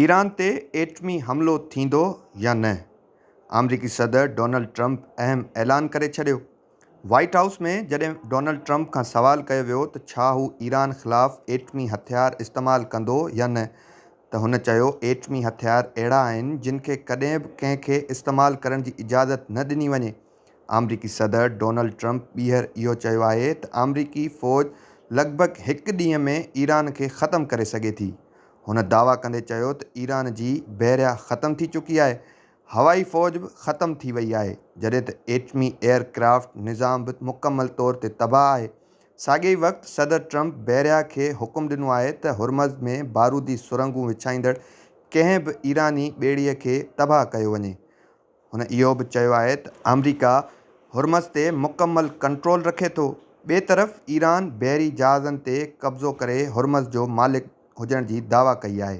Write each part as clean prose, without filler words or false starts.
Iran تي ايٽمي حملو ٿيندو يا نه؟ آمريڪي صدر ڊونلڊ ٽرمپ اهم اعلان ڪري ڇڏيو. وائيٽ هائوس ۾ جڏهن ڊونلڊ ٽرمپ کان سوال ڪيو ويو ته ڇا هو ايران خلاف ايٽمي هٿيار استعمال ڪندو يا نه ته هن چيو ايٽمي هٿيار اهڙا آهن جن کي ڪڏهن به ڪنهن کي استعمال ڪرڻ جي اجازت نه ڏني وڃي. آمريڪي صدر ڊونلڊ ٽرمپ ٻيهر اهو چيو آهي ته آمريڪي فوج لڳ ڀڳ هڪ ڏينهن ۾ ايران کي ختم ڪري سگهي ٿي. هن دعويٰ ڪندي چيو ته ايران جي بحريه ختم ٿي چڪي آهي، هوائي فوج به ختم ٿي وئي آهي، جڏهن ته ايٽمي ايئر ڪرافٽ نظام به مڪمل طور تي تباهه آهي. ساڳئي ئي وقت صدر ٽرمپ بحريه کي حڪم ڏنو آهي ته هرمز ۾ بارودي سرنگون وڇائيندڙ ڪنهن به ايراني ٻيڙي کي تباهه ڪيو وڃي. هن اهو به چيو آهي ته آمريڪا هرمز تي مڪمل ڪنٽرول رکي ٿو. ٻئي طرف ايران بحري جهازن تي قبضو ڪري هرمز جو مالڪ هجڻ جي دعويٰ ڪئي آهي.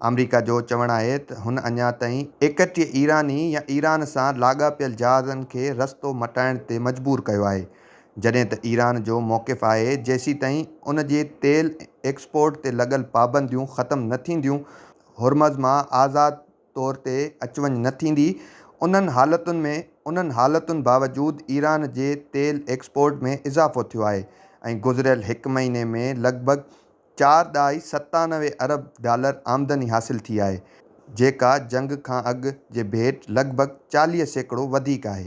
آمريڪا جو چوڻ آهي ته هن اڃا تائين 31 ايراني يا ايران سان لاڳاپيل جهازن کي رستو مٽائڻ تي مجبور ڪيو آهي. جڏهن ته ايران جو موقف آهي جيسيتائين ان جي تيل ايڪسپورٽ تي لڳل پابنديون ختم نه ٿينديون هرمز مان آزاد طور تي اچ وڃ نه ٿيندي، انهن حالتن ۾ انهن حالتن باوجود ايران جي تيل ايڪسپورٽ ۾ اضافو ٿيو آهي ۽ گذريل هڪ مهيني ۾ لڳ ڀڳ چار ڏهائي 97 ارب ڊالر آمدني حاصل ٿي آهي، جيڪا جنگ کان اڳ جي ڀيٽ لڳ ڀڳ 40% وڌيڪ آهي.